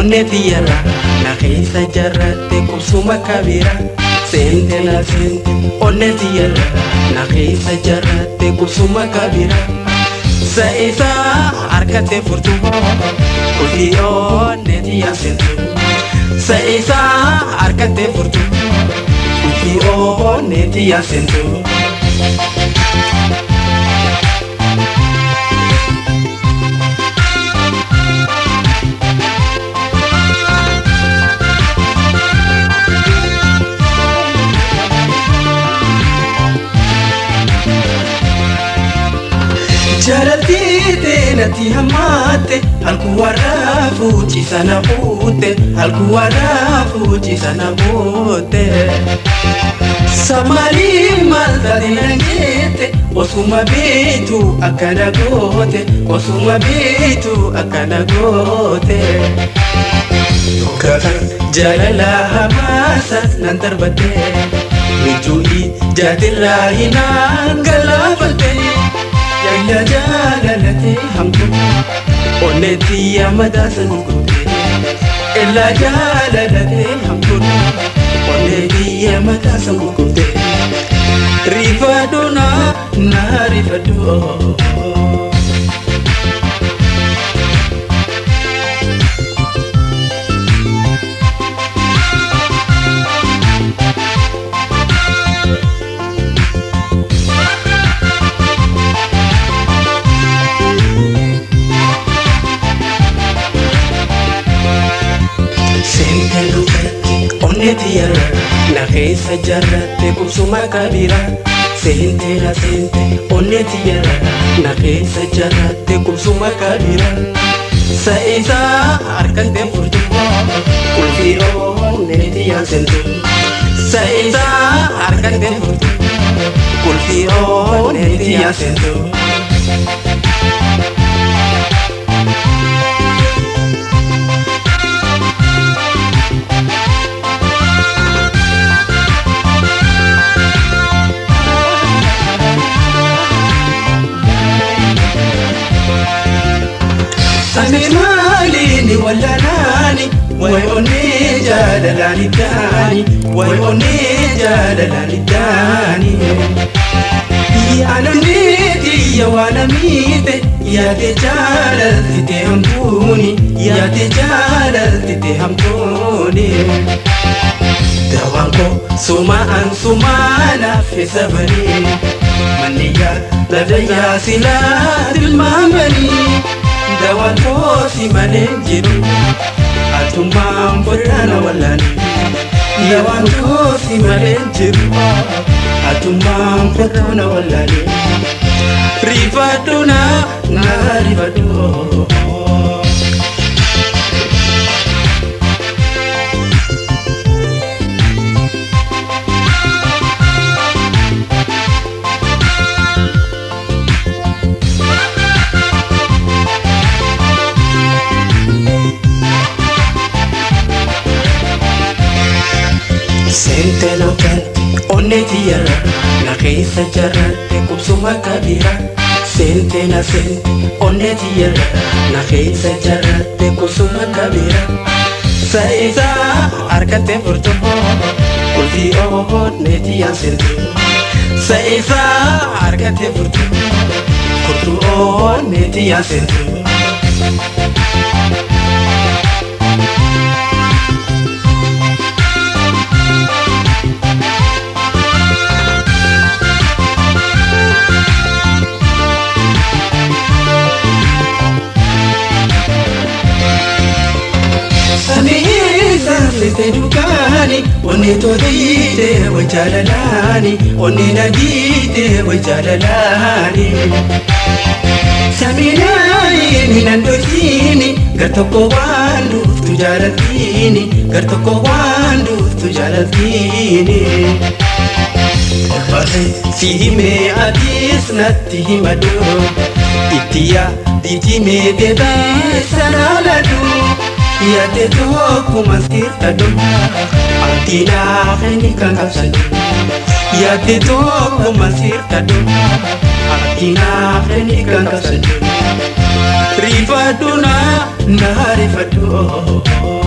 Onnee tiyyarra na keessa jarratte qubsuma kabira. Seente na seente onnee tiyyarra na keessa jarratte qubsuma kabira. Sa'isaa harkattee furtu qulfii onnee tiyyaa seentu. Sa'isaa harkattee furtu qulfii onnee tiyyaa seentu. Jaalaltii natti hammaatte halkuu warraa fuuchisa na buute halkuu warraa fuuchisa na buute. Samaalii maal taate nan jette osuma beektu akkana goote osuma beektu akkana goote. Dhukkatan jaalala hamaasa nan darbatte mijuu'ii jaatirraa hinaan galaafatte. Ella jaalalate hamtu onneetti yaamadaasa gurgurte. Ella jaalalate hamtu onneetti yaamadaasa gurgurte. Rifadhu na na rifadhu. Seente lukatti onnee tiyyarra na keessa jarratte qubsuma kabira. Seente na seente onnee tiyyarra na keessa jarratte qubsuma kabira. Sa'isaa harkattee furtu qulfii onnee tiyyaa seentu. Sa'isaa harkattee furtu qulfii onnee tiyyaa seentu. Ani maaliini wallanaani way onnee jaalalaani daani way onnee jaalalaani daani. Yaanonni tiyya waan amiite yaate jaalaltite hamtuuni yaate jaalaltite hamtuuni. Dawaan koo sumaan sumaanaaf isa banii manni yaa lafa silaa tilmaamanii. Dawaan toosi malee jiru atummaan foddaana wallaani. Dawaan toosi malee jiru atummaan foddaana wallaani. Rifadhu na na rifadhu. Seente lukatti onnee tiyyarra na keessa jarratte qubsuma kabira. Seente na seente onnee tiyyarra na keessa jarratte qubsuma kabira. Sa'isaa harkattee furtu qulfii onnee tiyyaa seentu. Sa'isaa harkattee furtu furtuu onnee tiyyaa seentu. Samiisa dukkaani onnee tootiite way jaalalaani onnee nadiite way jaalalaani. Saminaani minan dhoysiini gar tokko waan dhuftu jaalaltiini gar tokko waan dhuftu jaalaltiini. Olbaase si himee atis natti himadhu itti yaadiitii mee deebee sanaa ladhu. Yaate tokkuma sirtadhu abdiinaa kenni kan qabsadhu. Yaate tokkuma sirtadhu abdiinaa kenni kan qabsadhu. Rifadhu na Naarifadhu.